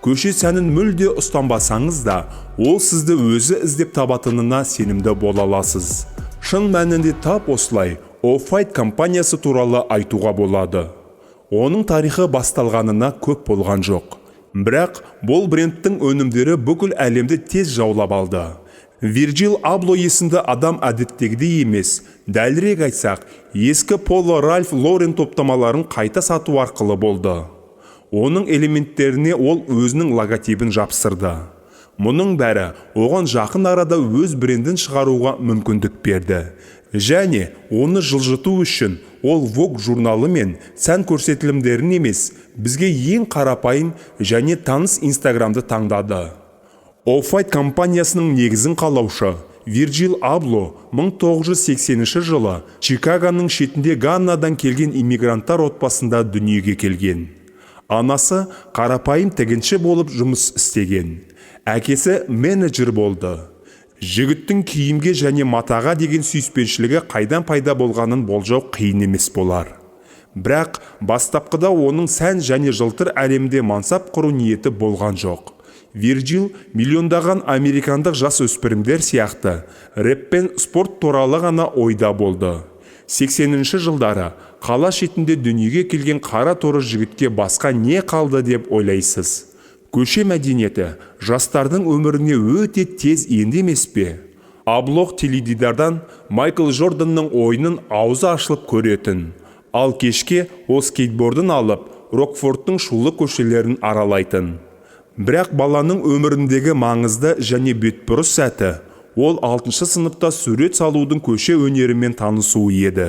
Көше сәнін мүлде ұстанбасаңыз да, ол сізді өзі іздеп табатынына сенімді бола аласыз. Шын мәнінде тап осылай Off-White компаниясы туралы айтуға болады. Оның тарихы басталғанына көп болған жоқ, бірақ бұл брендтің өнімдері бүкіл әлемді тез жаулап алды. Вирджил Абло есімді адам әдеттегідей емес, дәлірек айтсақ, ескі Поло Ральф Лорен топтамаларын қайта сату арқылы болды. Оның элементтеріне ол өзінің логотипін жапсырды. Мұның бәрі оған жақын арада өз брендін шығаруға мүмкіндік берді. Және оны жылжыту үшін ол Vogue журналы мен сән көрсетілімдерін емес, бізге ең қарапайым және таныс Инстаграмды таңдады. Off-White компаниясының негізін қалаушы Вирджил Абло 1980 жылы Чикагоның шетінде Ганнадан келген иммигранттар отбасында дүниеге келген. Анасы қарапайым тігінші болып жұмыс істеген, әкесі менеджер болды. Жігіттің киімге және матаға деген сүйіспеншілігі қайдан пайда болғанын болжау қиын емес болар. Бірақ бастапқыда оның сән және жылтыр әлемде мансап құру ниеті болған жоқ. Вирджил миллиондаған американдық жас өспірімдер сияқты рэп пен спорт туралы ғана ойда болды. 80 жылдары қала шетінде дүниеге келген қара торы жігітке басқа не қалды деп ойлайсыз? Көше мәдениеті жастардың өміріне өте тез енді емес пе? Абло теледидардан Майкл Джорданның ойынын аузы ашылып көретін, ал кешке ол скейтбордын алып, Рокфордтың шулы көшелерін аралайтын. Бірақ баланың өміріндегі маңызды және бетбұрыс сәті ол алтыншы сыныпта сурет салудың көше өнерімен танысуы еді.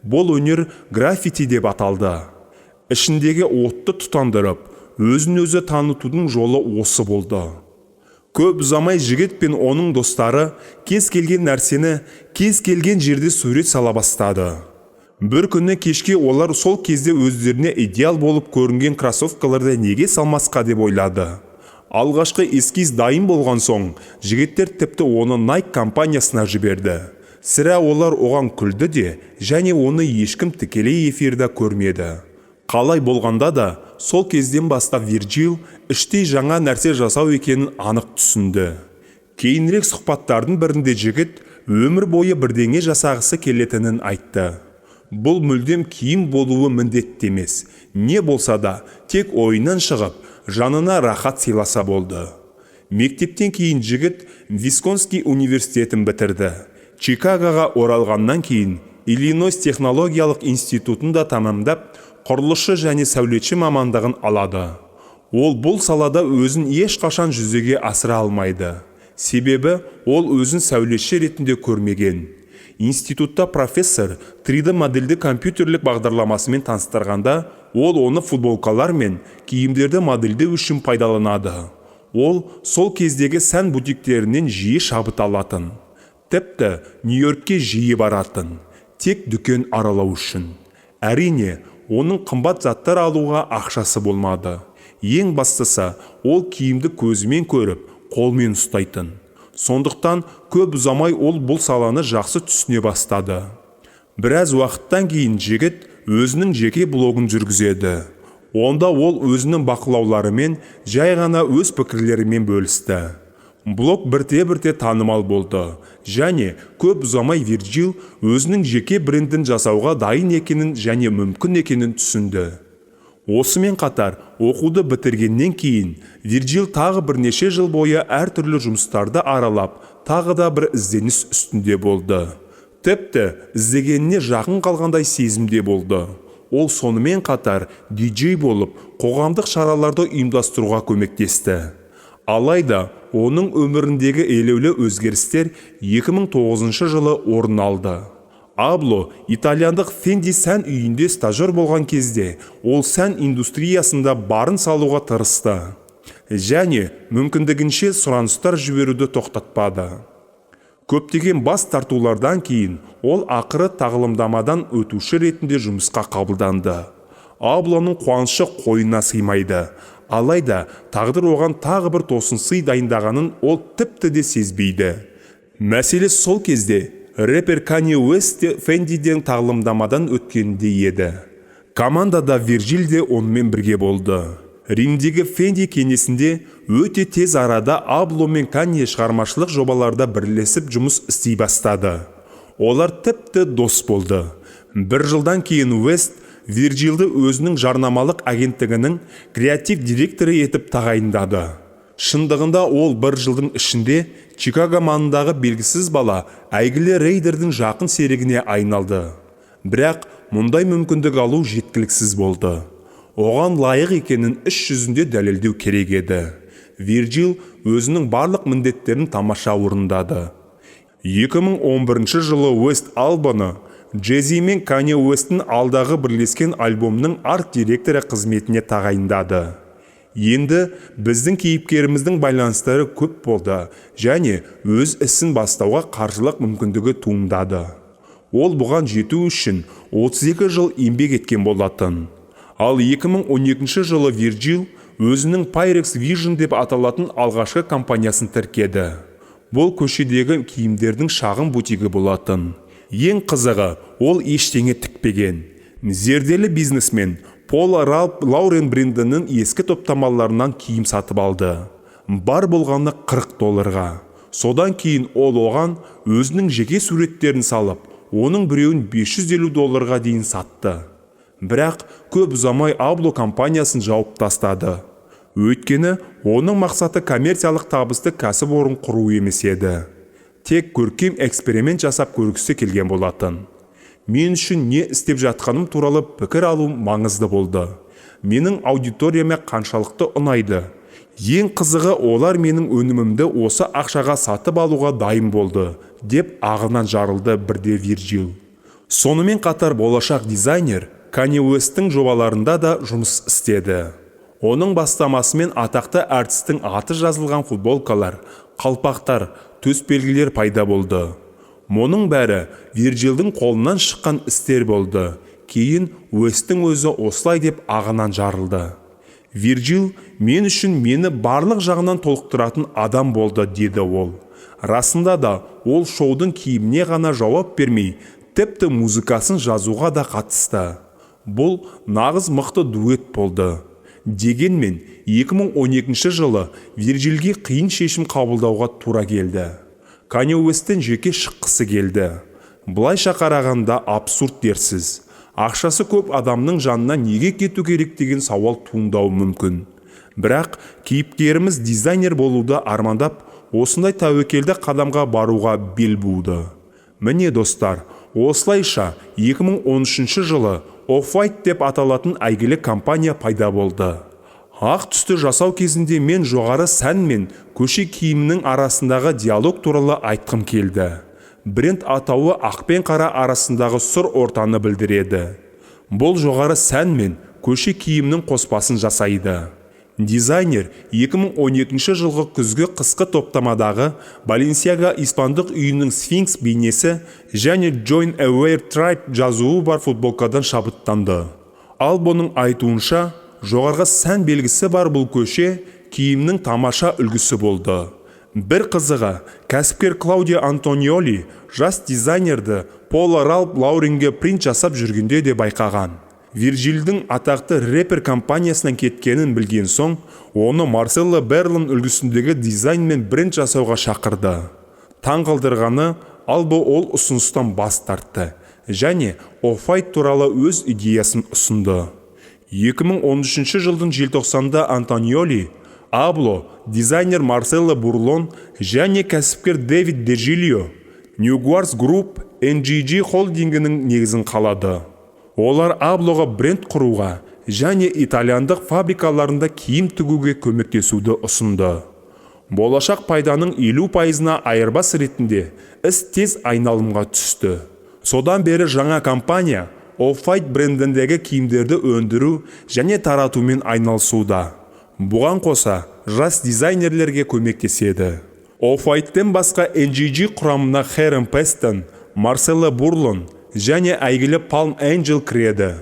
Бұл өнер граффити деп аталды. Ішіндегі отты тұтандырып, өзін өзі танытудың жолы осы болды. Көп ұзамай жігіт пен оның достары кез келген нәрсені кез келген жерде сурет сала бастады. Бір күні кешке олар сол кезде өздеріне идеал болып көрінген кроссовкаларды неге салмасқа деп ойлады. Алғашқы эскиз дайын болған соң, жігіттер тіпті оны Nike компаниясына жіберді. Сірә, олар оған күлді де және оны ешкім тікелей эфирда көрмеді. Қалай болғанда да, сол кезден бастап Вирджил іштей жаңа нәрсе жасау екенін анық түсінді. Кейінірек сұхбаттардың бірінде жігіт өмір бойы бірдеңе жасағысы келетінін айтты. Бұл мүлдем киім болуы міндетті емес, не болса да, тек ойынан шығып, жанына рахат сыйласа болды. Мектептен кейін жігіт Висконский университетін бітірді. Чикагоға оралғаннан кейін Иллинойс технологиялық институтын да тәмамдап, құрылысшы және сәулетші мамандығын алады. Ол бұл салада өзін ешқашан жүзеге асыра алмайды, себебі ол өзін сәулетші ретінде көрмеген. Институтта профессор 3D модельді компьютерлік бағдарламасымен таныстырғанда, ол оны футболкалар мен киімдерді модельдеу үшін пайдаланады. Ол сол кездегі сән бутиктерінен жиі шабыт алатын, тіпті Нью-Йоркке жиі баратын, тек дүкен аралау үшін. Әрине, оның қымбат заттар алуға ақшасы болмады. Ең бастысы, ол киімді көзімен көріп, қолмен ұстайтын. Сондықтан көп ұзамай ол бұл саланы жақсы түсіне бастады. Біраз уақыттан кейін жігіт өзінің жеке блогын жүргізеді. Онда ол өзінің бақылауларымен, жай ғана өз пікірлерімен бөлісті. Блог бірте-бірте танымал болды және көп ұзамай Вирджил өзінің жеке брендін жасауға дайын екенін және мүмкін екенін түсінді. Осымен қатар, оқуды бітіргеннен кейін Вирджил тағы бірнеше жыл бойы әртүрлі жұмыстарды аралап, тағы да бір ізденіс үстінде болды. Тіпті іздегеніне жақын қалғандай сезімде болды. Ол сонымен қатар диджей болып, қоғамдық шараларды ұйымдастыруға көмектесті. Алайда оның өміріндегі елеулі өзгерістер 2009 жылы орын алды. Абло итальяндық Фенди сән үйінде стажер болған кезде ол сән индустриясында барын салуға тырысты және мүмкіндігінше сұраныстар жіберуді тоқтатпады. Көптеген бас тартулардан кейін ол ақыры тағылымдамадан өтуші ретінде жұмысқа қабылданды. Аблоның қуанышы қойнына сыймайды. Алайда тағдыр оған тағы бір тосын сый дайындағанын ол тіпті де сезбейді. Мәселе сол кезде рэпер Канье Уэст те Фендиден тағылымдамадан өткенінде еді. Командада Вирджил де онымен бірге болды. Римдегі Фенди кеңсесінде өте тез арада Абло мен Канье шығармашылық жобаларда бірлесіп жұмыс істей бастады. Олар тіпті дос болды. Бір жылдан кейін Уэст Вирджилді өзінің жарнамалық агенттігінің креатив директоры етіп тағайындады. Шындығында, ол бір жылдың ішінде Чикаго маңындағы белгісіз бала әйгілі рейдердің жақын серігіне айналды. Бірақ мұндай мүмкіндік алу жеткіліксіз болды. Оған лайық екенін іс жүзінде дәлелдеу керек еді. Вирджил өзінің барлық міндеттерін тамаша орындады. 2011 жылы Уэст Албоны Джей-Зи мен Канье Уэсттің алдағы бірлескен альбомының арт-директоры қызметіне тағайындады. Енді біздің кейіпкеріміздің байланыстары көп болды және өз ісін бастауға қаржылық мүмкіндігі туындады. Ол бұған жету үшін 32 жыл еңбек еткен болатын. Ал 2012 жылы Вирджил өзінің Pyrex Vision деп аталатын алғашқы компаниясын тіркеді. Бұл көшедегі киімдердің шағын бутигі болатын. Ең қызығы, ол ештеңе тікпеген. Зерделі бизнесмен Поло Ралф Лаурен брендінің ескі топтамаларынан киім сатып алды. Бар болғаны 40 долларға. Содан кейін ол оған өзінің жеке суреттерін салып, оның біреуін 550 долларға дейін сатты. Бірақ көп ұзамай Абло компаниясын жауып тастады. Өйткені оның мақсаты коммерциялық табысты кәсіпорын құру емес еді. Тек көркем эксперимент жасап көргісі келген болатын. Мен үшін не істеп жатқаным туралы пікір алу маңызды болды. Менің аудиторияма қаншалықты ұнайды? Ең қызығы, олар менің өнімімді осы ақшаға сатып алуға дайын болды, деп ағынан жарылды бірде Вирджил. Сонымен қатар болашақ дизайнер Канье Уэсттің жобаларында да жұмыс істеді. Оның бастамасымен атақты әртістің аты жазылған футболкалар, қалпақтар, төсбелгілер пайда болды. Мұның бәрі Вирджилдің қолынан шыққан істер болды. Кейін Уэсттің өзі осылай деп ағынан жарылды: «Вирджил мен үшін мені барлық жағынан толықтыратын адам болды», – деді ол. Расында да, ол шоудың киіміне ғана жауап бермей, тіпті музыкасын жазуға да қатысты. Бұл нағыз мықты дуэт болды. Дегенмен 2012 жылы Вирджилге қиын шешім қабылдауға тура келді. Канье Уэсттен жеке шыққысы келді. Былайша қарағанда, абсурд дерсіз. Ақшасы көп адамның жанына неге кету керек деген сауал туындауы мүмкін. Бірақ кейіпкеріміз дизайнер болуды армандап, осындай тәуекелді қадамға баруға бел буды. Міне, достар, осылайша 2013 жылы Off-White деп аталатын әйгілі компания пайда болды. Ақ түсті жасау кезінде мен жоғары сән мен көше киімінің арасындағы диалог туралы айтқым келді. Бренд атауы ақ пен қара арасындағы сұр ортаны білдіреді. Бұл жоғары сән мен көше киімінің қоспасын жасайды. Дизайнер 2012 жылғы күзгі қысқы топтамадағы Balenciaga испандық үйінің сфинкс бейнесі және «Join Our Tribe» жазуы бар футболкадан шабыттанды. Албоның айтуынша, жоғарғы сән белгісі бар бұл көше киімнің тамаша үлгісі болды. Бір қызығы, кәсіпкер Клаудио Антониоли жас дизайнерді Поло Ралф Лауренге принт жасап жүргенде де байқаған. Вирджилдің атақты рэпер компаниясынан кеткенін білген соң, оны Марсело Берлон үлгісіндегі дизайн мен бренд жасауға шақырды. Таң қалдырғаны, Албо ол ұсыныстан бас тартты және Off-White туралы өз идеясын ұсынды. 2013 жылдың желтоқсанда Антониоли, Абло, дизайнер Марсело Бурлон және кәсіпкер Дэвид Дежилио New Guards Group NGG холдингінің негізін қалады. Олар Аблоға бренд құруға және итальяндық фабрикаларында киім тігуге көмектесуді ұсынды. Болашақ пайданың 50%-ына айырбас ретінде іс тез айналымға түсті. Содан бері жаңа компания Off-White брендіндегі киімдерді өндіру және таратумен айналысуда. Бұған қоса жас дизайнерлерге көмектеседі. Off-White'тен басқа NGG құрамына Херон Пестон, Марсело Бурлон және әйгілі Palm Angel кіреді.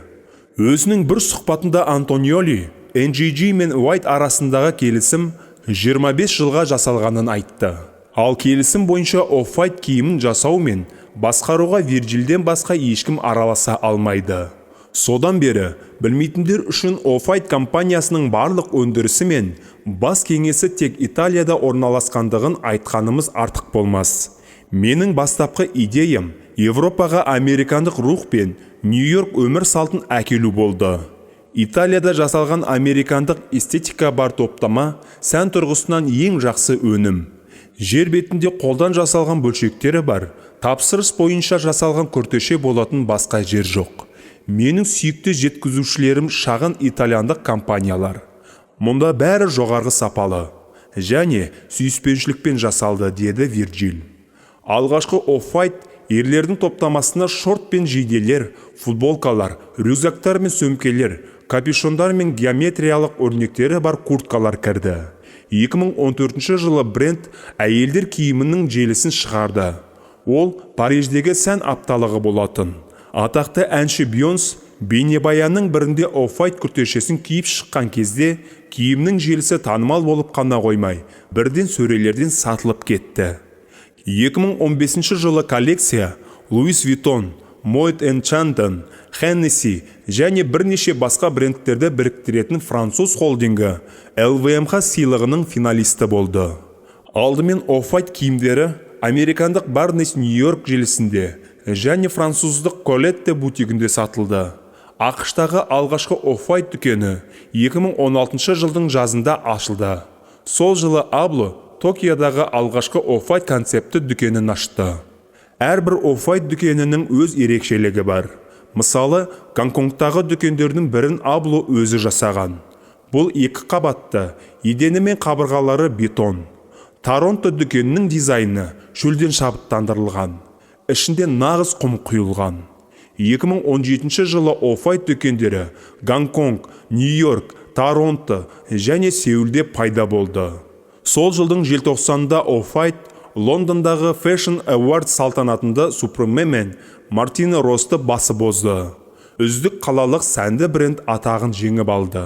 Өзінің бір сұхбатында Антониоли NGG мен White арасындағы келісім 25 жылға жасалғанын айтты. Ал келісім бойынша Off-White киімін жасау мен басқаруға Вирджилден басқа ешкім араласа алмайды. Содан бері білмейтіндер үшін Off-White компаниясының барлық өндірісі мен бас кеңсесі тек Италияда орналасқандығын айтқанымыз артық болмас. Менің бастапқы идеям Европаға американдық рух пен Нью-Йорк өмір салтын әкелу болды. Италияда жасалған американдық эстетика бар топтама сән тұрғысынан ең жақсы өнім. Жер бетінде қолдан жасалған бөлшектері бар, тапсырыс бойынша жасалған күртеше болатын басқа жер жоқ. Менің сүйікті жеткізушілерім шағын итальяндық компаниялар. Мұнда бәрі жоғарғы сапалы және сүйіспеншілікпен жасалды, деді Вирджиль. Алғашқы Off-White ерлердің топтамасына шорт пен жейделер, футболкалар, рюкзактар мен сөмкелер, капюшондар мен геометриялық өрнектері бар курткалар кірді. 2014 жылы бренд әйелдер киімінің желісін шығарды. Ол Париждегі сән апталығы болатын. Атақты әнші Бейонсе бейнебаянның бірінде Off-White күртешесін киіп шыққан кезде киімнің желісі танымал болып қана қоймай, бірден сөрелерден сатылып кетті. 2015 жылы коллекция Louis Vuitton, Moet Chandon, Hennessy және бірнеше басқа брендтерді біріктіретін француз холдингі LVMH сыйлығының финалисті болды. Алдымен Off-White киімдері американдық Barneys New York желісінде және француздық Colette бутигінде сатылды. АҚШ-тағы алғашқы Off-White дүкені 2016 жылдың жазында ашылды. Сол жылы Абло Токиодағы алғашқы Off-White концепті дүкенін ашты. Әрбір Off-White дүкенінің өз ерекшелігі бар. Мысалы, Гонконгтағы дүкендердің бірін Абло өзі жасаған. Бұл екі қабатты, едені мен қабырғалары бетон. Торонто дүкенінің дизайны шөлден шабыттандырылған. Ішінде нағыз құм құйылған. 2017 жылы Off-White дүкендері Гонконг, Нью-Йорк, Торонто және Сеулде пайда болды. Сол жылдың желтоқсанында Off-White Лондондағы Fashion Awards салтанатында Supreme мен Мартино Росты басып озды. Үздік қалалық сәнді бренд атағын жеңіп алды.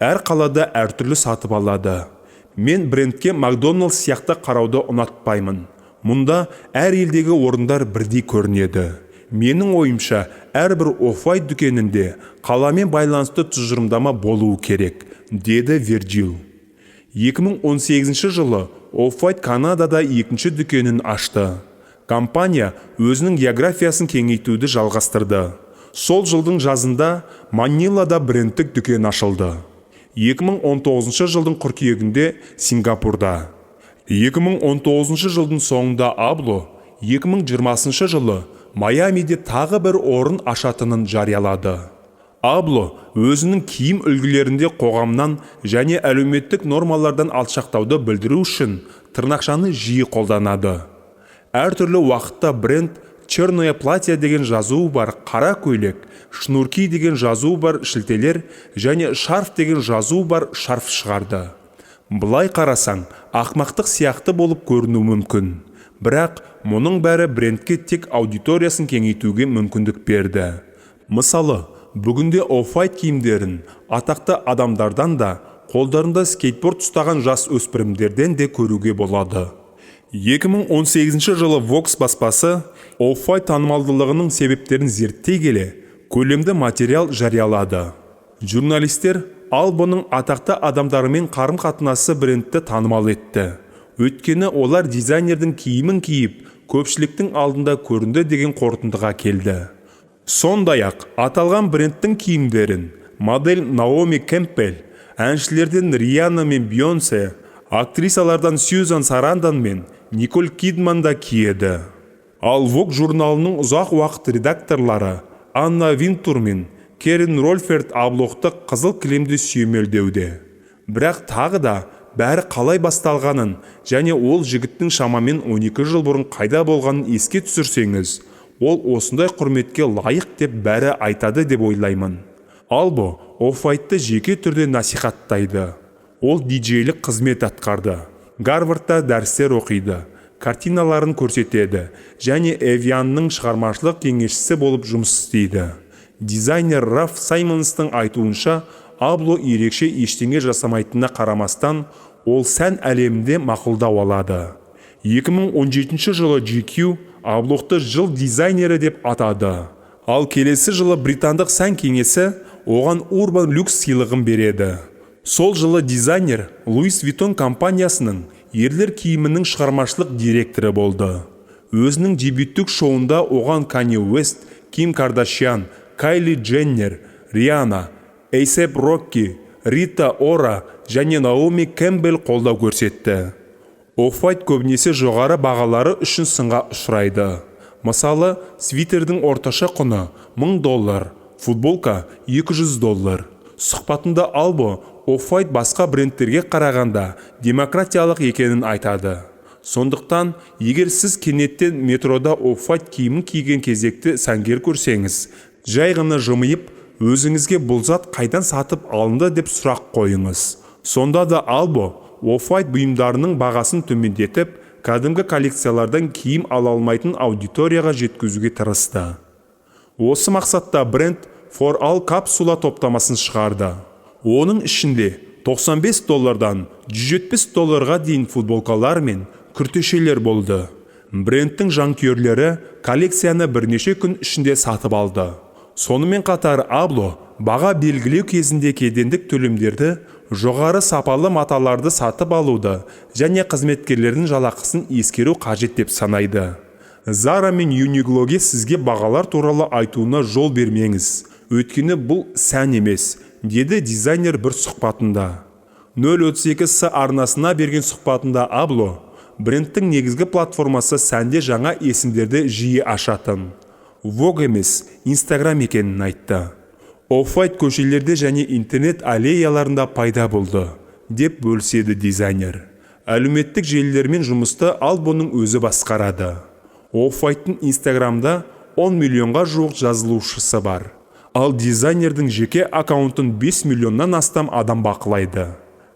Әр қалада әртүрлі сатып алады. Мен брендке Макдоналдс сияқты қарауды ұнатпаймын. Мұнда әр елдегі орындар бірдей көрінеді. Менің ойымша, әрбір Off-White дүкенінде қаламен байланысты тұжырымдама болуы керек, деді Вирджиль. 2018 жылы Off-White Канадада екінші дүкенін ашты. Компания өзінің географиясын кеңейтуді жалғастырды. Сол жылдың жазында Манилада брендтік дүкен ашылды. 2019 жылдың қыркүйегінде Сингапурда. 2019 жылдың соңында Абло 2020 жылы Майамиде тағы бір орын ашатынын жариялады. Абло өзінің киім үлгілерінде қоғамнан және әлеуметтік нормалардан алшақтауды білдіру үшін тырнақшаны жиі қолданады. Әртүрлі уақытта бренд «Черное платье» деген жазуы бар қара көйлек, «Шнурки» деген жазуы бар шілтелер және «Шарф» деген жазуы бар шарф шығарды. Былай қарасаң, ақмақтық сияқты болып көрінуі мүмкін. Бірақ мұның бәрі брендке тек аудиториясын кеңейтуге мүмкіндік берді. Мысалы, бүгінде Off-White киімдерін атақты адамдардан да, қолдарында скейтборд ұстаған жас өспірімдерден де көруге болады. 2018 жылы Vox баспасы Off-White танымалдылығының себептерін зерттей келе, көлемді материал жариялады. Журналистер Аблоның атақты адамдарымен қарым-қатынасы брендті танымал етті. Өйткені олар дизайнердің киімін киіп, көпшіліктің алдында көрінді деген қорытындыға келді. Сондай-ақ аталған брендтің киімдерін модель Наоми Кэмпбелл, әншілерден Рианна мен Бейонсе, актрисалардан Сьюзан Сарандон мен Николь Кидман да киеді. Ал Vogue журналының ұзақ уақыт редакторлары Анна Винтур мен Керин Рольферт Аблоқты қызыл кілемде сүйемелдеуде. Бірақ тағы да бәрі қалай басталғанын және ол жігіттің шамамен 12 жыл бұрын қайда болғанын еске түсірсеңіз, ол осындай құрметке лайық деп бәрі айтады деп ойлаймын. Абло Off-White'ты жеке түрде насихаттайды. Ол диджейлік қызмет атқарды. Гарвардта дәрістер оқиды, картиналарын көрсетеді және Эвианның шығармашылық кеңесшісі болып жұмыс істейді. Дизайнер Раф Саймонстың айтуынша, Абло ерекше ештеңе жасамайтынына қарамастан, ол сән әлемінде мақұлдау алады. 2017 жылы GQ Аблоқты жыл дизайнері деп атады. Ал келесі жылы британдық сән кеңесі оған Urban Lux сыйлығын береді. Сол жылы дизайнер Louis Vuitton компаниясының ерлер киімінің шығармашылық директоры болды. Өзінің дебюттік шоуында оған Канье Уэст, Ким Кардашьян, Кайли Дженнер, Рианна, A$AP Рокки, Рита Ора және Наоми Кэмпбелл қолдау көрсетті. Off-White көбінесе жоғары бағалары үшін сынға ұшырайды. Мысалы, свитердің орташа құны 1000 доллар, футболка 200 доллар. Сұхбатында Албо Off-White басқа брендтерге қарағанда демократиялық екенін айтады. Сондықтан, егер сіз кенеттен метрода Off-White киімін киген кезекті сәнгер көрсеңіз, жай ғана жымиып, өзіңізге бұл зат қайдан сатып алынды деп сұрақ қойыңыз. Сонда да Албо Off-White бұйымдарының бағасын төмендетіп, кәдімгі коллекциялардан киім ала алмайтын аудиторияға жеткізуге тырысты. Осы мақсатта бренд For All капсула топтамасын шығарды. Оның ішінде 95 доллардан 170 долларға дейін футболкалар мен күртешелер болды. Брендтің жанкүйерлері коллекцияны бірнеше күн ішінде сатып алды. Сонымен қатар Абло баға белгілеу кезінде кедендік төлемдерді, жоғары сапалы маталарды сатып алуды және қызметкерлердің жалақысын ескеру қажет деп санайды. Zara мен Uniqloге сізге бағалар туралы айтуына жол бермеңіз, өйткені бұл сән емес, деді дизайнер бір сұхбатында. 032 С арнасына берген сұхбатында Абло брендтің негізгі платформасы сәнде жаңа есімдерді жиі ашатын Vogue емес, Instagram екенін айтты. Off-White көшелерде және интернет аллеяларында пайда болды, деп бөліседі дизайнер. Әлеуметтік желілермен жұмысты Албоның өзі басқарады. Off-White'тың Инстаграмда 10 миллионға жуық жазылушысы бар. Ал дизайнердің жеке аккаунтын 5 миллионнан астам адам бақылайды.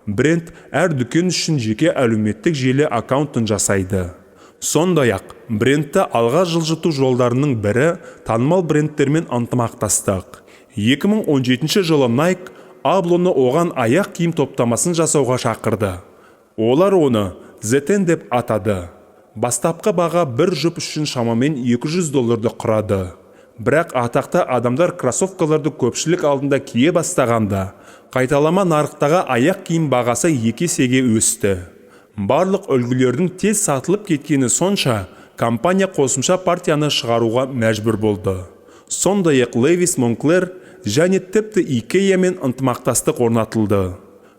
Бренд әр дүкен үшін жеке әлеуметтік желі аккаунтын жасайды. Сондай-ақ, брендті алға жылжыту жолдарының бірі танымал брендтермен ынтымақтастық. 2017 жылы Nike Аблоны оған аяқ киім топтамасын жасауға шақырды. Олар оны ZN деп атады. Бастапқы баға бір жұп үшін шамамен 200 долларды құрады. Бірақ атақты адамдар кроссовкаларды көпшілік алдында кие бастағанда, қайталама нарықтағы аяқ киім бағасы екі есеге өсті. Барлық үлгілердің тез сатылып кеткені сонша, компания қосымша партияны шығаруға мәжбүр болды. Сондай-ақ Levi's, Moncler және тіпті Ikea-мен ынтымақтастық орнатылды.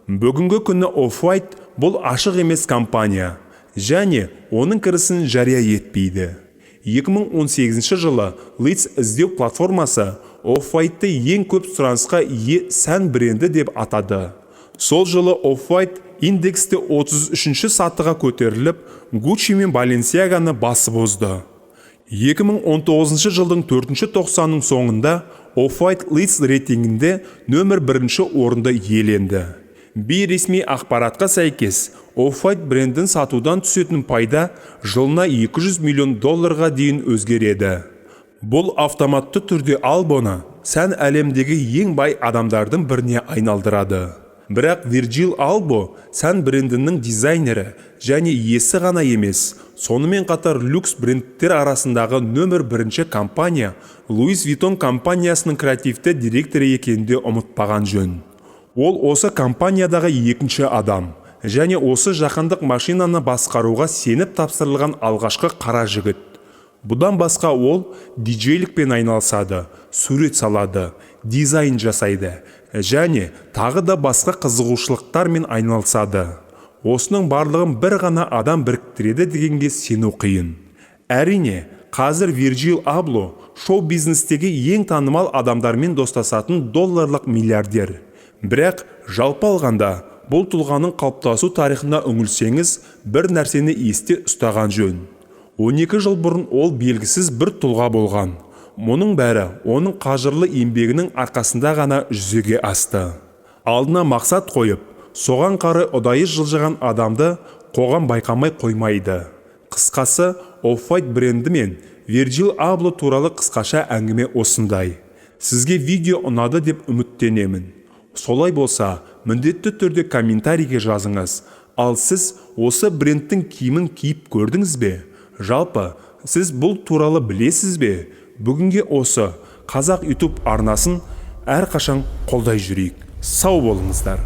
Бүгінгі күні Off-White бұл ашық емес компания және оның кірісін жария етпейді. 2018 жылы Leads іздеу платформасы Off-White'ты ең көп сұранысқа ие сән бренді деп атады. Сол жылы Off-White индексте 33-ші сатыға көтеріліп, Gucci мен Balenciaga'ны басып озды. 2019 жылдың 4-ші тоқсанның соңында Off-White Leads рейтингінде нөмір бірінші орынды иеленді. Бейресми ақпаратқа сәйкес, Off-White брендін сатудан түсетін пайда жылына 200 миллион долларға дейін өзгереді. Бұл автоматты түрде Албоны сән әлемдегі ең бай адамдардың біріне айналдырады. Бірақ Вирджилл Албо сән брендінің дизайнері және иесі ғана емес, сонымен қатар люкс брендтер арасындағы нөмір бірінші компания Louis Vuitton компаниясының креативті директоры екенін де ұмытпаған жөн. Ол осы компаниядағы екінші адам және осы жаһандық машинаны басқаруға сеніп тапсырылған алғашқы қара жігіт. Бұдан басқа ол диджейлікпен айналысады, сурет салады, дизайн жасайды және тағы да басқа қызығушылықтармен айналысады. Осының барлығын бір ғана адам біріктіреді дегенге сену қиын. Әрине, қазір Вирджилл Абло шоу-бизнестегі ең танымал адамдармен достасатын долларлық миллиардер. Бірақ жалпы алғанда, бұл тұлғаның қалыптасу тарихына үңілсеңіз, бір нәрсені есте ұстаған жөн. 12 жыл бұрын ол белгісіз бір тұлға болған. Мұның бәрі оның қажырлы еңбегінің арқасында ғана жүзеге асты. Алдына мақсат қойып, соған қарай ұдайы жылжыған адамды қоғам байқамай қоймайды. Қысқасы, Off-White бренді мен Вирджилл Абло туралы қысқаша әңгіме осындай. Сізге видео ұнады деп үміттенемін. Солай болса, міндетті түрде комментарийге жазыңыз. Ал сіз осы брендтің киімін киіп көрдіңіз бе? Жалпы, сіз бұл туралы білесіз бе? Бүгінге осы. Қазақ YouTube арнасын әрқашан қолдай жүрейік. Сау болыңыздар.